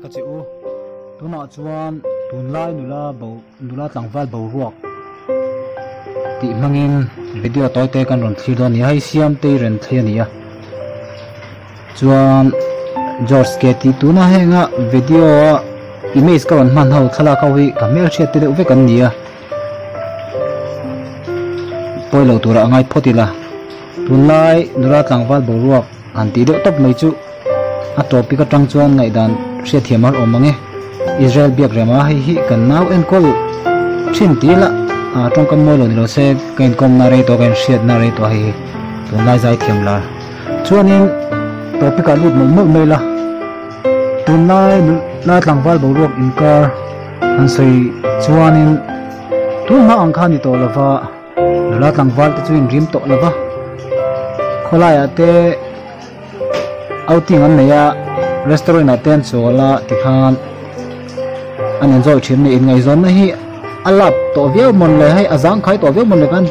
pek a che u. Tunah chuan tunlai nula bo nula tlangval boruak tih hmangin video tawi te kan rawn thlir dawn a ni a, hei Siamtei ren thlei a ni a. Chuan George ke tih tuna henga video a image ka rawn hman ho thlalak ho hi ka hmelhriat te deuh vek an ni a. Pawi lo turah a ngai phawt ila tunlai nula tlangval boruak han tih deuh tawp mai chu a topic atang chuan ngaihdan hriatthiam har awm ang e. Israel biak rema hei hi kan nau enkawl thin tih ila ah tawngkam mawi lo ni lo se ka inkawmna rei tawh ka inhriatna rei tawh hei hi tunlai zaithiam lar chuanin topic ah lut mawlh mawlh mai ila tunlai nula tlangval boruak inkar an sawi chuanin tun hma ang kha a ni tawh lova nula tlangval te chu inrim tawh lova khawlaiah te outing an nei a restaurant ah te an chawl a tikhan an enjoy thin a ni inngaihzawnna hi a lap tawh viau mawn le hei a zang khai tawh viau mawn le khan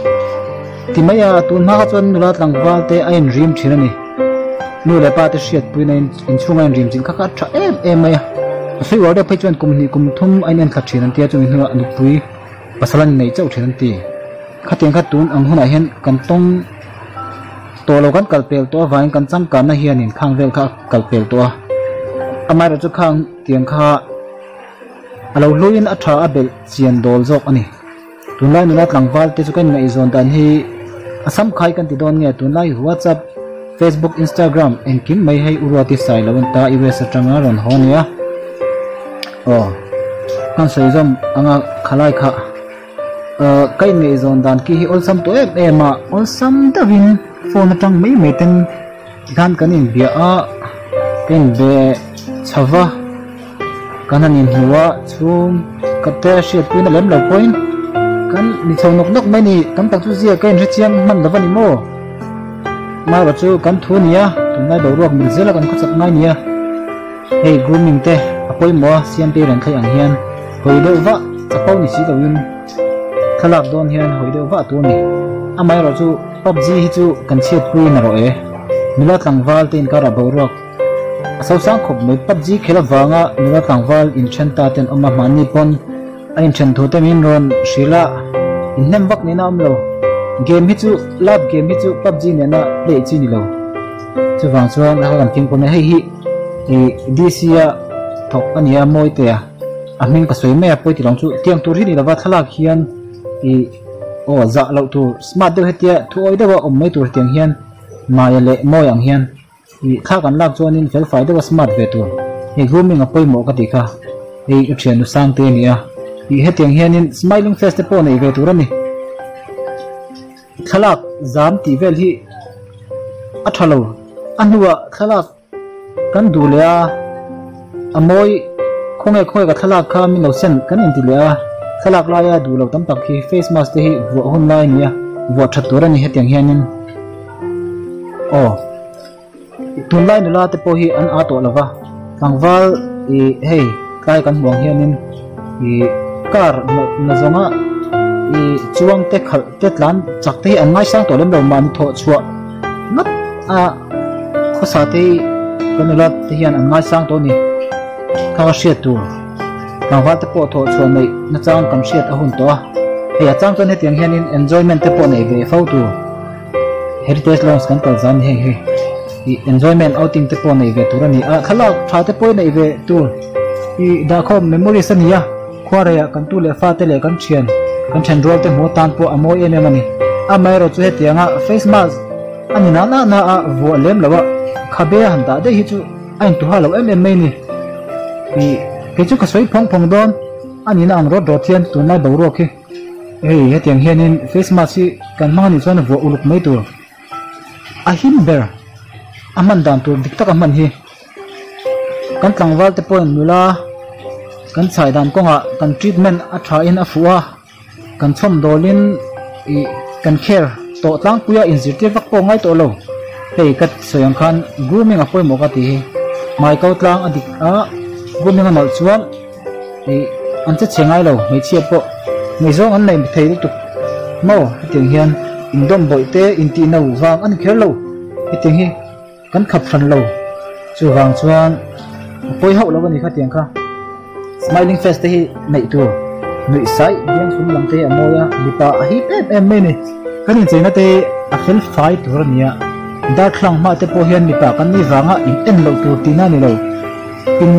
ti mai a tun hma kha chuan nula tlangval te a inrim thin a ni nu leh pa te hriatpui na in inchhunga inrim chin kha kha a tha em em mai a a sawi uar deuh phei chuan kum hnih kum thum a in enthla thin an tia chumi hnuah nupui pasal an inneih chauh thin an ti khatiang kha tun ang hunah hian kan tawng tawh lo kan kal pel tawh avangin kan changkanna hianin khang vel kha a kal pel tawh a amaherawh chu khang tiang kha a lo hluiin a tha a belh chian dawl zawk a ni. Tunlai nula tlangval te chu ka inngaihzawn dan hi a sam khai kan ti dawn nge tunlai WhatsApp, Facebook, Instagram engkim mai hei u Ruati sai lo an ta US atanga rawn haw nia. Aw kan sawi zawm anga khalai kha uh ka inngaihzawn dan khi hi awlsam tawh em em a awlsam deuhin phone atang mai mai ten tikhan kan inbia a ka inbe chho va. Kan han inhmu a, chhung ka te hriatpuina lem lo pawhin kan ni chho nawk nawk mai a ni. Tam tak chu zia ka inhre chiang hman lo va ni maw? Marawh chu kan thu a ni a, tunlai boruak mil zela kan khawchak ngai a ni a. Hei grooming te a pawimawh a, siamte i rawn thlei ang hian hawi deuh vah chapo ni si loin thlalak dawn hian hawi deuh vah tur a ni. Amaherawh chu PUBG hi chu kan chhiatpui narawh e, nula tlangval te inkar ah boruak. A sosang khawp mai PUBG khel avanga nula tlangval inthen ta te an awm a, mahni pawn a inthen thu te min rawn hrilh a, inhnem vak nena awm lo. Game hi chu love game hi chu PUBG nena play chi ni lo. Chuvang chuan a kan fimkhur mai hei hi ih DC a thawk a nia mawi te a, a hming ka sawi mai a pawi ti lo chu tiang tur hi ni lova thlalak hian ih aw zah loh tur smart deuh hetia thuawi deuha awm mai tur tiang hian Maya leh Mawi ang hian. Ih thla kan lak chuanin fel fai deuh a smart ve tur. Hei grooming a pawimawh ka tih kha. Hei ka thiannu Sangte a ni a. Ih hetiang hianin smiling face te pawh neih ve tur a ni. Thlalak zam tih vel hi a tha lo. A hnuah thlalak kan duh leh a, a mawi khawnge khawnge ka thlalak kha min lo send kan inti leh a. Thlalak laia duh lo tam tak hi face mask te hi vuah hun lai a ni a, vuah that tur a ni hetiang hianin. Aw tunlai nula te pawh hi an aa tawh lova tlangval ih hei tlai kan hmuh ang hianin ih car na zawnga ih chuang te khalh te tlan chak te hi an ngaisang tawh lem lo mahni thawh chhuah ngawt a khawsa te hi kan nula te hian an ngaisang tawh a ni kha ka hriat tur tlangval te pawh thawh chhuah neih nachang kan hriat a hun tawh a hei a chang chuan hetiang hianin enjoyment te pawh neih ve fo tur. Heritage Lounge kan kal zan ni hei hi ih enjoyment outing te pawh neih ve tur a ni a thlalak tha te pawh neih ve tur ih dahkhawm memories a ni a khuareiah kan tu leh fa te leh kan thian kan then rual te hmuh atan pawh a mawi em em a ni amaherawh chu hetianga face mask a ni na na na a vuah lem lo a khabe a han dah daih hi chu a intuha lo em em mai a ni ih kei chu ka sawi phawng phawng dawn a nihna ang rawt rawt hian tunlai boruak hi. Hei hetiang hianin face mask hi kan hmang anih chuan vuah uluk mai tur a him ber a hman dan tur dik taka hman hi kan tlangval te pawhin nula kan chhai dan kawngah kan treatment a tha in a fuh a kan chhawm dawlin ih kan care tawh tlangpuia inzirtir vak pawh ngai tawh lo hei ka sawi ang khan grooming a pawimawh ka tih hi hmai ko tlang a dik a grooming a nalh chuan. Ih an che chhe ngai lo hmeichhia pawh ngaihzawng an nei thei lutuk maw hetiang hian indawm bawih te intih no vang a ni kher lo hetiang hi kan khap hran lo chuvang chuan. A pawi hauh lo a ni khatiang kha. Smiling face te hi neih tur nuih sai biang sum lam te hi a mawi a, mipa a hip em em mai a ni. Kan incheina te hi a fel fai tur a ni a, darthlalang hma te pawh hian mipa kan nih vanga in en loh tur tihna a ni lo. In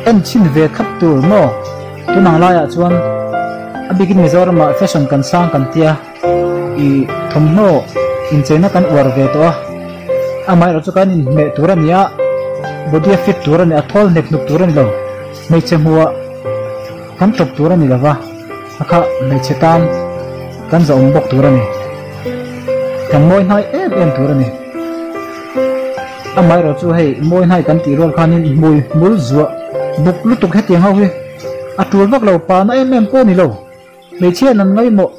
en chhin ve khap tur maw? Tunang laiah chuan a bikin Mizoramah fashion kan sang kan tia i thawmhnaw incheina kan uar ve tawh a, amaherawh chu kan inhmeh tur a ni a, body a fit tur a ni a, thawl hnek hnuk tur a ni lo, hmeichhe hmuhah kan tawp tur a ni lo va, a kha hmeichhe tan kan zahawm bawk tur a ni, kan mawi hnai em em tur a ni. Amaherawh chu hei mawi hnai kan tih rual khanin hmui hmul zuah buk lutuk hetiang ho hi a tul vak lo, pa na em em pawh a ni lo. Hmeichhia an ngaihmawh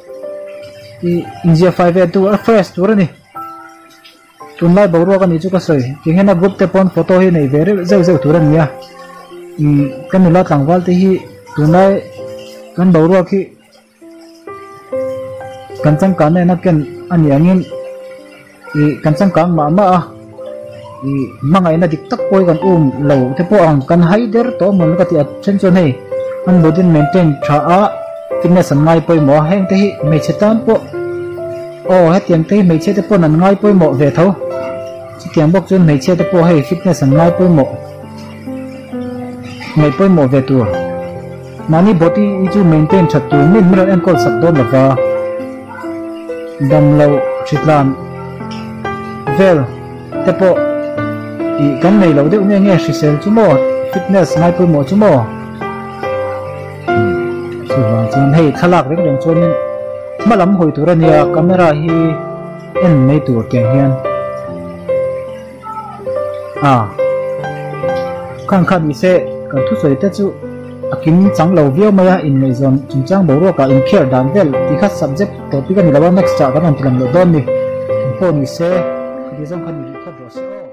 ih inziah fai ve tur a fresh tur a ni. Tunlai boruak a nih chu ka sawi. Ti hian a group te pawn photo hi neih ve reuh zeuh zeuh tur a ni a. Ih ka nula tlangval te hi tunlai kan boruak hi kan changkan na en a ken a nih angin ih kan changkang mah mah a. Ih hmangaihna dik tak pawh hi kan um lo te pawh ang kan hai der tawh mawn ka ti a then chuan hei an body an maintain tha a fitness an ngai pawimawh a heng te hi hmeichhe tan pawh aw hetiang te hi hmeichhia te pawn an ngai pawimawh ve tho chutiang bawk chuan hmeichhia te pawh hei fitness an ngai pawimawh ngaih pawimawh ve tur mahni body hi chu maintain that tur min min rawn enkawl sak dawn lova damlo hritlan vel te pawh ih kan nei loh deuh nge nge hrisel chu maw fitness ngai pawimawh chu maw chuvang chuan hei thlalak reng reng chuanin hma lam hawi tur a nia camera hi en mai tur tiang hian a khan khan ni se kan thusawi te chu a kim chang lo viau mai a inngaihzawn chungchang boruakah inkhiar dan vel tih kha subject topic a ni lo a next ah kan rawn ti lang leh dawn ni engpawh ni se khati zawng khan i rih phawt rawh se aw.